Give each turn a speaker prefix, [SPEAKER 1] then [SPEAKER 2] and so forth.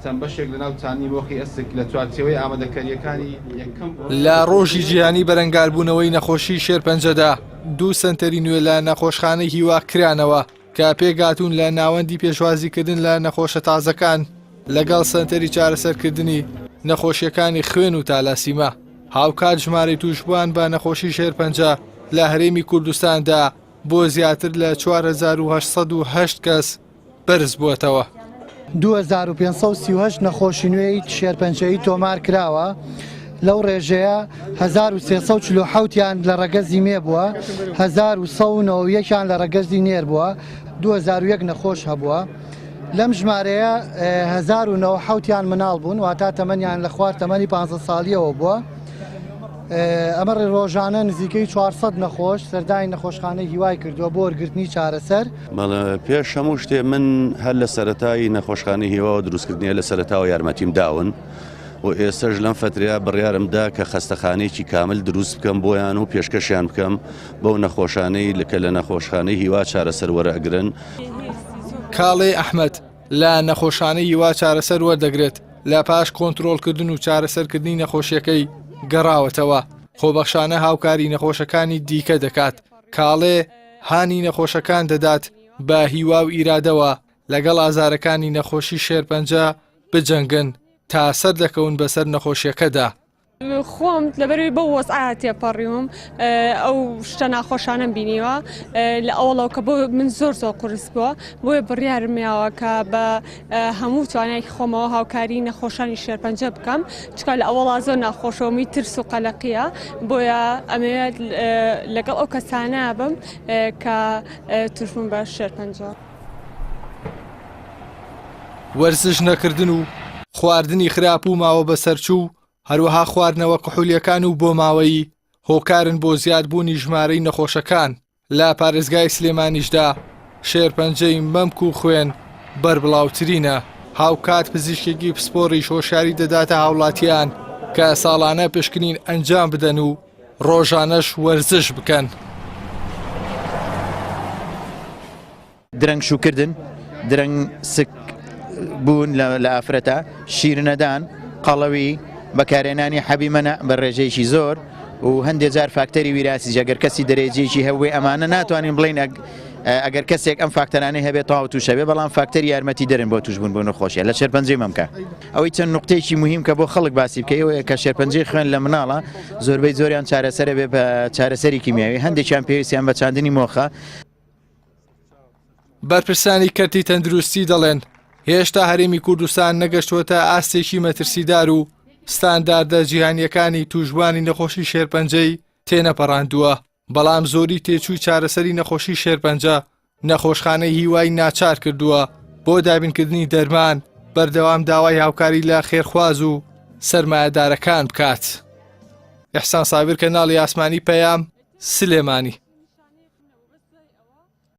[SPEAKER 1] چەند بەشێک لەناو چاندنی مۆخی ئەسک لە چوارچێوەی ئامادەکەرییەکانی یەکەم.
[SPEAKER 2] لە ڕۆژی جیهانی بەرەنگاربوونەوەی نەخۆشی شێرپەنجەدا دوو سەنتەری نوێ لە نەخۆشخانەی هیوا کرانەوە کە پێکهاتوون لە ناوەندی پێشوازیکردن لە نەخۆشە تازەکان لەگەڵ سەنتەری چارەسەرکردنی نەخۆشیەکانی خوێن و تالاسیما هاوکات ژمارەی تووشبووان بە نەخۆشی شێرپەنجە لە هەرێمی کوردستاندا بۆ زیاتر لە 4808 کەس بەرزبووەتەوە.
[SPEAKER 3] 2538 نەخۆشی نوێی شێرپەنجەیی تۆمار کراوە، لەو ڕێژەیە 1347 یان لە ڕەگەزی مێ بووە، 1191 یان لە ڕەگەزی نێر بووە، 2001 نەخۆش هەبووە. لەم ژمارەیە 1097 یان مناڵ بوون، واتا تەمەنیان لە خوار تەمەنی 15 ساڵیەوە بووە. ئەمە ڕۆژانە نزیکەی 400 نەخۆش سەردانی نەخۆشخانەی هیوای کردووە بۆ وەرگرتنی چارەسەر.
[SPEAKER 4] بەڵێ پێش هەموو شتێ من هەر لە سەرەتای نەخۆشخانەی هیواوە دروستکردنیە لە سەرەتاوە یارمەتیم داون و ئێستەش لەم فەترەیە بڕیارم دا کە خەستەخانەیەکی کامل دروست بکەم بۆیان و پێشکەشیان بکەم بەو نەخۆشانەی کە لە نەخۆشخانەی هیوا چارەسەر وەرئەگرن.
[SPEAKER 2] کاڵێ ئەحمەد لە نەخۆشانەی هیوا چارەسەر وەردەگرێت، لە پاش کۆنترۆڵکردن و چارەسەرکردنی نەخۆشیەکەی گەڕاوەتەوە، خۆبەخشانە هاوکاری نەخۆشەکانی دیکە دەکات، کاڵێ هانی نەخۆشەکان دەدات بە هیوا و ئیرادەوە لەگەڵ ئازارەکانی نەخۆشی شێرپەنجە بجەنگن تا سەردەکەون بەسەر نەخۆشیەکەدا.
[SPEAKER 5] خۆم لەبەرەوەی بەو وەزعە تێپەڕیوم ئەو شتە ناخۆشانەم بینیوە لە ئەوڵەوە کە بۆ من زۆر زۆر قورس بووە بۆیە بڕیارم یاوە کە بە هەموو توانایەکی خۆمەوە هاوکاری نەخۆشانی شێرپەنجە بکەم چکا لە ئەوەڵا زۆر ناخۆشەوەمی ترس و قەلەقیە بۆیە ئەمەوێت لەگەڵ ئەو کەسانە بم کە توشبوون بە شێرپەنجە.
[SPEAKER 2] وەرزش نەکردن و خواردنی خراپ و ماوە بەسەرچوو هەروەها خواردنەوە کحولیەکان و بۆماوەیی هۆکارن بۆ زیادبوونی ژمارەی نەخۆشەکان، لە پارێزگای سلێمانیشدا شێرپەنجەی مەمک و خوێن بەربڵاوترینە، هاوکات پزیشکێکی پسپۆڕیش هۆشیاری دەداتە هاوڵاتیان کە ساڵانە پشکنین ئەنجام بدەن و ڕۆژانەش وەرزش بکەن.
[SPEAKER 6] درەنگ شووکردن، درەنگ سک بوون لە ئافرەتە، شیرنەدان، قەڵەوی، بەکارهێنانی حەبی مەنع بە ڕێژەیەکی زۆر و هەندێک جار فاکتەری ویراسیش ئەگەر کەسی دەرەجەیەکی هەبووێ ئەمانە ناتوانین بڵێین ئەگەر کەسێک ئەم فاکتەرانەی هەبێت تەواو تووش هەبێ بەڵام فاکتەری یارمەتی دەرن بۆ تووشبوون بۆ نەخۆشیە لە شێرپەنجەی مەمکە ئەوەی چەند نقطەیەکی مهم کە بۆ خەڵک باسی بکەی ئەوەیە کە شێرپەنجەی خوێن لە مناڵە زۆربەی زۆریان چارەسەرە بێ بە چارەسەری کیمیاوی هەندێکیان پێویستیان بە چاندنی مۆخە
[SPEAKER 2] بەرپرسانی کەرتی تەندروستی دەڵێن، هێشتا هەرێمی کوردستان نەگەشتووەتە ئاستێکی مەترسیدار و ستانداردە جیهانییەکانی تووشبووانی نەخۆشی شێرپەنجەی تێنەپەڕاندووە، بەڵام زۆری تێچووی چارەسەری نەخۆشی شێرپەنجە نەخۆشخانەی هیوای ناچار کردووە بۆ دابینکردنی دەرمان بەردەوام داوای هاوکاری لە خێرخواز و سەرمایەدارەکان بکات. ئیحسان سابیر کەناڵی ئاسمانی پەیام، سلێمانی.